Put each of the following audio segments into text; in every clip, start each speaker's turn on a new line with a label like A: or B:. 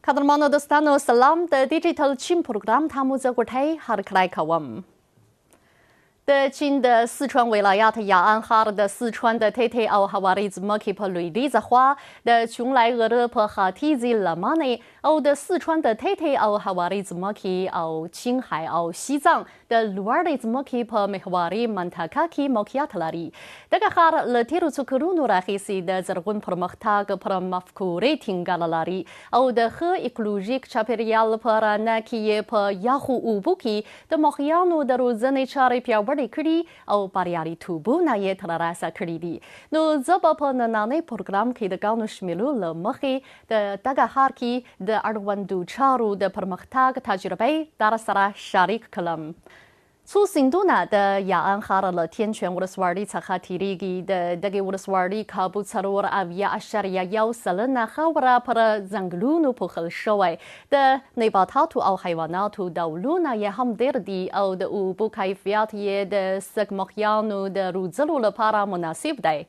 A: قدرمنو دوستانو سلام، د ډیجیټل چین پروګرام ته مو زه غوټۍ هرکلی کوم. د چین د سیچوان ولایت یاان ښار د سیچوان د ټیټې او هوارې ځمکې په لویدیځه خوا، د چونلای غره په ختیځې لمنې او د سیچوان د ټیټې او هوارې ځمکې او چینهای او شیزانګ د لوړې ځمکې په محوري منطقه کې موقعیت لري. دغه ښار له تېرو څو کلونو راهیسې د زرغون پرمختګ پر مفکورې ټینګار لري او د ښه ایکولوژیک چاپېریال په رڼا کې یې په یخو اوبو کې د ماهیانو د روزنې چارې پیاوړې کړي او بریالیتوبونه یې ترلاسه کړي دي. نو زه به په نننۍ پروګرام کې د ګڼو شمېرو له مخې د دغه ښار کې د اړوندو چارو د پرمختګ تجربې در سره شریک کړم. څو سیندونه د یاان ښار له تینچوان ولسوالۍ څخه تیریږي. د دغې ولسوالۍ کابو 74.1% خاوره پر ځنګلونو پوښل شوی، د نباتاتو او حیواناتو ډولونه یې هم ډېر دي او د اوبو کیفیت یې د سږماهیانو د روزلو لپاره مناسب دی.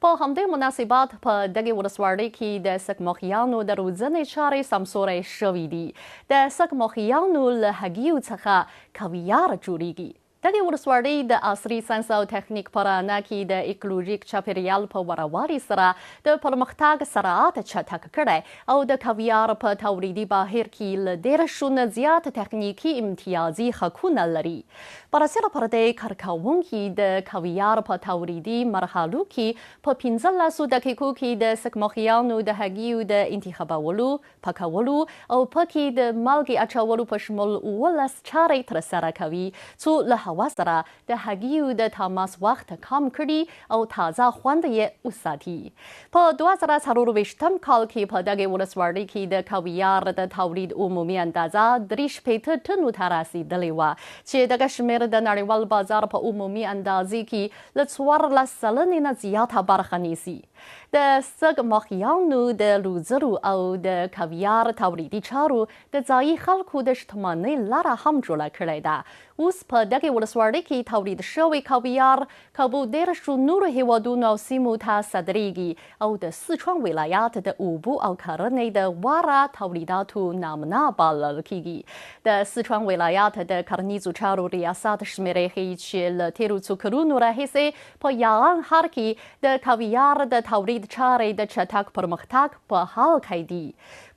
A: په همدې مناسبت په دغې ولسوالۍ کې د سږماهیانو د روزنې چارې سمسورې شوې دي. د سږماهیانو له هګیو څخه کویار جوړیږي. دغې ولسوالۍ د عصري ساینس او تخنیک په رڼا کې د ایکولوژیک چاپېریال په غوره سره د پرمختګ سرعت چټک کړی او د کویار په تولیدي بهیر کې له 30 نه زیات تخنیکي امتیازي حقونه لري. برسېره پر دې، کارکوونکي د کویار په تولیدي مرحلو کې په 15 دقیقو کې د سږماهیانو د هګیو د انتخابولو، پاکولو او پکې د مالګې اچولو په شمول 17 چارې ترسره کوي، څو له هوا سره د هګیو د تماس وخت کم کړي او تازه خوند یې وساتي. په 2024 کال کې په دغې ولسوالۍ کې د کویار د تولید عمومي اندازه 63 ټنو ته رسېدلې وه، چې دغه شمېر د نړیوال بازار په عمومي اندازې کې له 14% نه زیاته برخه نیسي. د سږ ماهیانو د روزلو او د کویار تولیدي چارو د ځایي خلکو د شتمنۍ لاره هم جوړه کړې ده. اوس په دغې ولسوالۍ کې تولید شوی کویار کابو 30 نورو هیوادونو او سیمو ته صادرېږي او د سیچوان ولایت د اوبو او کرنې د غوره تولیداتو نمونه بلل کېږي. د سیچوان ولایت د کرنیزو چارو ریاست شمېرې ښيي چې له تېرو څو کلونو راهیسې په یاان ښار کې د کویار د تولید چارې د چټک پرمختګ په حال کې دي.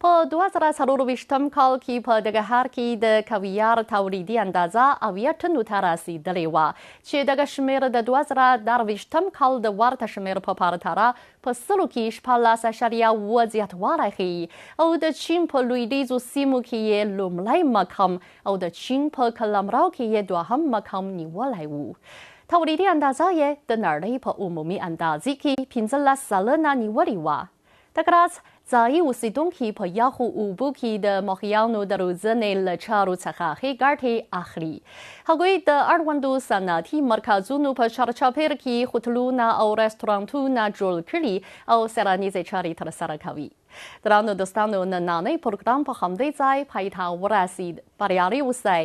A: په 2024 کال کې په دغه ښار کې د کویار تولیدي اندازه 70 ټنو ته رسېدلې وه، چې دغه شمېر د 2023 کال د ورته شمېر په پرتله په سلو کې 16.7 زیاتوالی ښيي او د چین په لویدیځو سیمو کې یې لومړی مقام او د چین په قلمرو کې یې دوهم مقام نیولی و. تولیدي اندازه یې د نړۍ په عمومي اندازې کې 15% نیولې وه. دغه راز ځایي اوسېدونکي په یخو اوبو کې د ماهیانو د روزنې له چارو څخه ښې ګټې اخلي. هغوی د اړوندو صنعتي مرکزونو په چارچاپېر کې هوټلونه او رستورانتونه جوړ کړي او سیلانیزې چارې ترسره کوي. درنو دوستانو، نننی پروګرام په همدې ځای پای ته ورسید. بریالي اوسئ.